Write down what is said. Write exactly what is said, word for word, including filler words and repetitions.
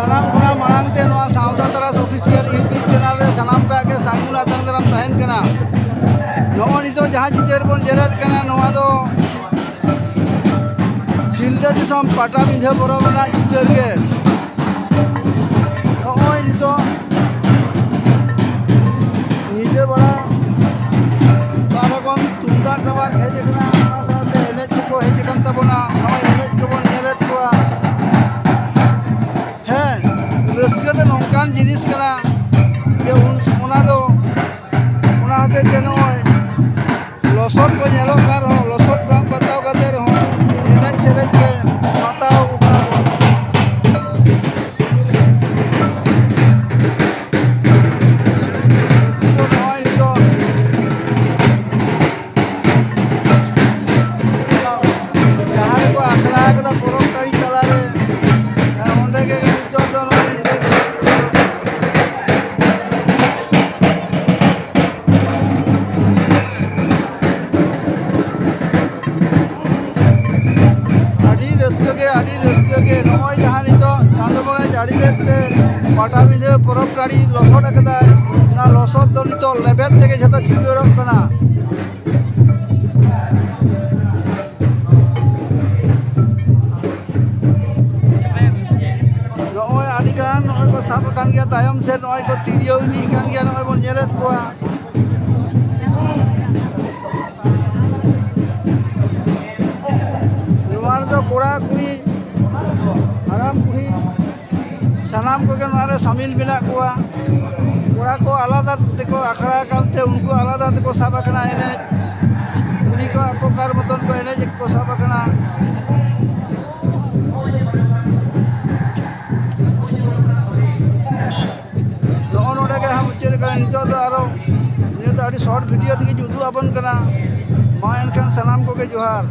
ᱥᱟᱱᱟᱢ ᱠᱷᱚᱱᱟᱜ ᱢᱟᱲᱟᱝ ᱛᱮ ᱱᱚᱣᱟ ᱥᱟᱶᱛᱟ ᱛᱟᱨᱟᱥ ᱚᱯᱷᱤᱥᱤᱭᱟᱞ YouTube ᱪᱮᱱᱮᱞ ᱨᱮ ᱥᱟᱱᱟᱢ ᱠᱚᱣᱟᱜ ᱜᱮ ᱥᱟᱹᱜᱩᱱ ᱟᱛᱟᱝ ᱫᱟᱨᱟᱢ ᱛᱟᱦᱮᱱ ᱠᱟᱱᱟ᱾ ᱱᱚᱜᱼᱚᱭ ᱱᱤᱛᱚᱜ ᱡᱟᱦᱟᱸ ᱪᱤᱛᱟᱹᱨ ᱵᱚᱱ ᱧᱮᱞᱮᱫ ᱠᱟᱱᱟ, ᱱᱚᱣᱟ ᱫᱚ ᱥᱤᱞᱫᱟᱹ ᱫᱤᱥᱚᱢ ᱯᱟᱴᱟᱵᱤᱸᱫᱷᱟᱹ ᱯᱚᱨᱚᱵᱽ ᱨᱮᱱᱟᱜ ᱪᱤᱛᱟᱹᱨ ᱜᱮ᱾ ᱱᱚᱜᱼᱚᱭ ᱱᱤᱛᱚᱜ ᱧᱤᱫᱟᱹ ᱵᱮᱲᱟ ᱵᱟᱨ ᱨᱚᱠᱚᱢ ᱛᱩᱢᱫᱟᱜ ᱴᱟᱢᱟᱠ ᱦᱮᱡ ᱟᱠᱟᱱᱟ, ᱚᱱᱟ ᱥᱟᱶᱛᱮ ᱮᱱᱮᱡ ᱠᱚᱠᱚ ᱦᱮᱡ ᱟᱠᱟᱱ ᱛᱟᱵᱚᱱᱟ᱾ ᱱᱚᱜᱼᱚᱭ ᱮᱱᱮᱡ ᱠᱚᱵᱚᱱ ᱧᱮᱞᱮᱫ ᱠᱚᱣᱟ᱾ ᱦᱮᱸ, ᱨᱟᱹᱥᱠᱟᱹ ᱫᱚ ᱱᱚᱝᱠᱟᱱ ᱡᱤᱱᱤᱥ ᱠᱟᱱᱟ ᱡᱮ ᱩᱱ, ᱚᱱᱟ ᱫᱚ, ᱚᱱᱟ ᱦᱚᱛᱮᱡ ᱛᱮ ᱱᱚᱜᱼᱚᱭ ᱞᱚᱥᱚᱫ ᱠᱚ ᱧᱮᱞᱚᱜ ᱠᱟᱱ ᱨᱮᱦᱚᱸ, ᱞᱚᱥᱚᱫ ᱵᱟᱝ ᱵᱟᱛᱟᱣ ᱠᱟᱛᱮ ᱨᱮᱦᱚᱸ ᱮᱱᱮᱡ ᱥᱮᱨᱮᱧ ᱜᱮ ᱢᱟᱛᱟᱣ ᱟᱠᱚ ᱠᱟᱱᱟ ᱵᱚᱱ᱾ ᱱᱚᱜᱼᱚᱭ ᱱᱤᱛᱚᱜ ᱡᱟᱦᱟᱸ ᱨᱮᱠᱚ ᱟᱠᱷᱲᱟ ᱟᱠᱟᱫᱟ ᱯᱚᱨᱚᱵᱽ ᱴᱟᱺᱰᱤ ᱛᱟᱞᱟᱨᱮ, ᱚᱸᱰᱮ ᱜᱮ ᱱᱤᱛᱚᱜ ᱫᱚ ᱱᱚᱜᱼᱚᱭ ᱮᱱᱮᱡ ᱟᱹᱰᱤ ᱨᱟᱹᱥᱠᱟᱹ ᱜᱮ, ᱟᱹᱰᱤ ᱨᱟᱹᱥᱠᱟᱹ ᱜᱮ᱾ ᱱᱚᱜᱼᱚᱭ ᱡᱟᱦᱟᱸ ᱱᱤᱛᱚᱜ ᱪᱟᱸᱫᱚ ᱵᱚᱸᱜᱟᱭ ᱡᱟᱹᱲᱤ ᱞᱮᱫ ᱛᱮ ᱯᱟᱴᱟᱵᱤᱸᱫᱷᱟᱹ ᱯᱚᱨᱚᱵᱽ ᱴᱟᱺᱰᱤ ᱞᱚᱥᱚᱫ ᱟᱠᱟᱫᱟᱭ, ᱚᱱᱟ ᱞᱚᱥᱚᱫ ᱫᱚ ᱱᱤᱛᱚᱜ ᱞᱮᱵᱮᱫ ᱛᱮᱜᱮ ᱡᱷᱚᱛᱚ ᱪᱷᱤᱛᱨᱟᱹᱲᱚᱜ ᱠᱟᱱᱟ᱾ ᱱᱚᱜᱼᱚᱭ ᱟᱹᱰᱤ ᱜᱟᱱ ᱱᱚᱜᱼᱚᱭ ᱠᱚ ᱥᱟᱵ ᱟᱠᱟᱱ ᱜᱮᱭᱟ, ᱛᱟᱭᱚᱢ ᱥᱮᱫ ᱱᱚᱜᱼᱚᱭ ᱠᱚ ᱛᱤᱨᱭᱟᱹᱣ ᱤᱫᱤᱭᱮᱫ ᱠᱟᱱ ᱜᱮᱭᱟ, ᱱᱚᱜᱼᱚᱭ ᱵᱚᱱ ᱧᱮᱞᱮᱫ ᱠᱚᱣᱟ᱾ ᱱᱚᱣᱟ ᱨᱮᱫᱚ ᱠᱚᱲᱟ ᱠᱩᱲᱤ, ᱦᱟᱲᱟᱢ ᱵᱩᱲᱦᱤ, ᱥᱟᱱᱟᱢ ᱠᱚᱜᱮ ᱱᱚᱣᱟ ᱨᱮ ᱥᱟᱢᱤᱞ ᱢᱮᱱᱟᱜ ᱠᱚᱣᱟ᱾ ᱠᱚᱲᱟ ᱠᱚ ᱟᱞᱟᱫᱟ ᱛᱮᱠᱚ ᱟᱠᱷᱲᱟ ᱟᱠᱟᱱ ᱛᱮ ᱩᱱᱠᱩ ᱟᱞᱟᱫᱟ ᱛᱮᱠᱚ ᱥᱟᱵ ᱟᱠᱟᱱᱟ ᱮᱱᱮᱡ᱾ ᱠᱩᱲᱤ ᱠᱚ ᱟᱠᱚ ᱠᱟᱨ ᱢᱚᱛᱚᱱ ᱠᱚ ᱮᱱᱮᱡ ᱠᱚ ᱥᱟᱵ ᱟᱠᱟᱱᱟ᱾ ᱱᱚᱜᱼᱚ ᱱᱚᱰᱮ ᱜᱮ ᱦᱟᱸᱜ ᱢᱩᱪᱟᱹᱫ ᱠᱟᱱᱟ᱾ ᱱᱤᱛᱚᱜ ᱫᱚ ᱟᱨᱚ ᱱᱤᱭᱟᱹ ᱫᱚ ᱟᱹᱰᱤ ᱥᱚᱨᱴ ᱵᱷᱤᱰᱤᱭᱳ ᱛᱮᱜᱮ ᱩᱫᱩᱜ ᱟᱵᱚᱱ ᱠᱟᱱᱟ᱾ ᱢᱟ ᱮᱱᱠᱷᱟᱱ ᱥᱟᱱᱟᱢ ᱠᱚᱜᱮ ᱡᱚᱦᱟᱨ᱾